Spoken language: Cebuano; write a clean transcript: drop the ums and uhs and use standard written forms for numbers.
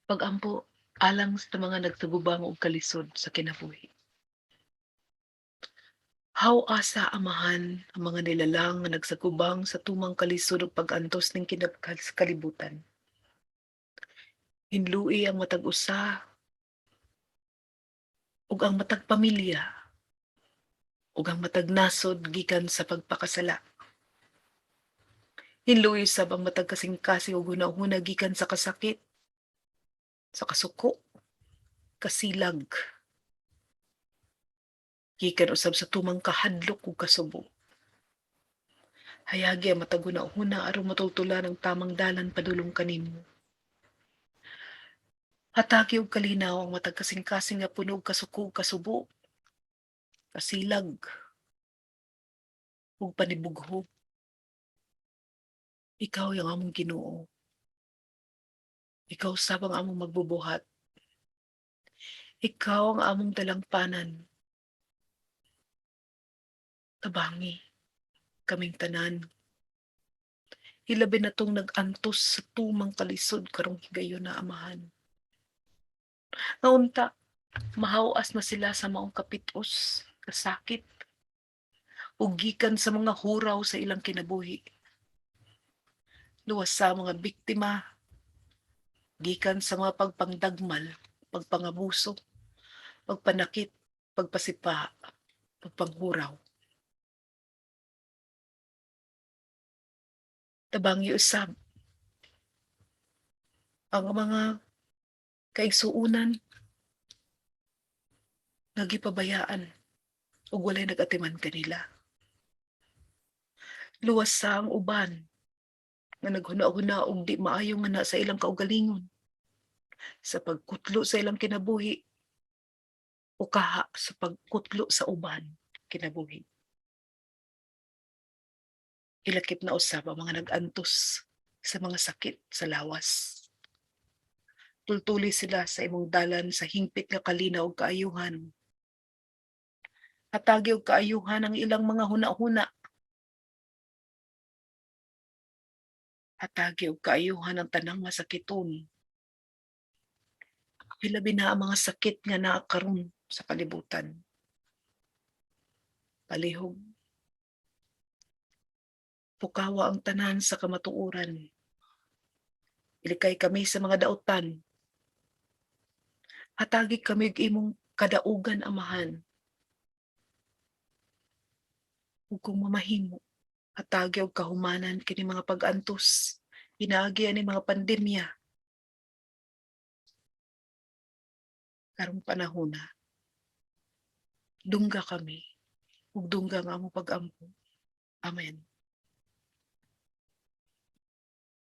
Pag-ampo alang sa mga nagsagubang og kalisod sa kinabuhi. Haw-asa, Amahan, ang mga nilalang nga nagsagubang sa tumang kalisod ug pag-antos ning kalibutan. Hinlui ang matag usa ug ang matag pamilya ug ang matag nasod gikan sa pagpakasala. Hinlui sab ang matag kasing-kasing ug hunahuna gikan sa kasakit, sa kasuko, kasilag, gikan usab sa tumang kahadlok ug kasubo. Hayagi ang matag hunahuna aron matultulan ang tamang dalan padulong kanimo. Hatagi og kalinaw ang matag kasing-kasing nga puno og kasuko ug kasubo, kasilag, ug panibugho. Ikaw ang among Ginoo. Ikaw sab ang among magbubuhat. Ikaw ang among dalangpanan. Tabangi kaming tanan. Hilabi na tong nag-antos sa tumang kalisod karong higayona, Amahan. Nga unta, mahaw-as na sila sa maong kapitos, kasakit, ug gikan sa mga huraw sa ilang kinabuhi. Luwas sa mga biktima, gikan sa mga pagpangdagmal, pagpangabuso, pagpanakit, pagpasipa, pagpanghuraw. Tabangi usab ang mga kaigsuonan nga gipabayaan ug walay nag-atiman kanila. Luwas sa ang uban nga naghuna-huna og di maayo nga na sa ilang kaugalingon, sa pagkutlo sa ilang kinabuhi o kaha sa pagkutlo sa uban kinabuhi. Ilakip na usab ang mga nag-antos sa mga sakit sa lawas. Tultuli sila sa imong dalan sa hingpit nga kalinaw ug kaayuhan. Hatagi og kaayuhan ang ilang mga huna-huna. Hatagi og kaayuhan ang tanang masakiton. Hilabi na ang mga sakit nga naa karon sa kalibutan. Palihog. Pukawa ang tanan sa kamatuoran. Ilikay kami sa mga dautan. Hatagi kami og imong kadaugan, Amahan. Ug kung mamahimo, hatagi og kahumanan kini mga pag-antos, pinaagi ani mga pandemya. Karong panahona, dungga kami ug dungga ang among pag-ampo. Amen.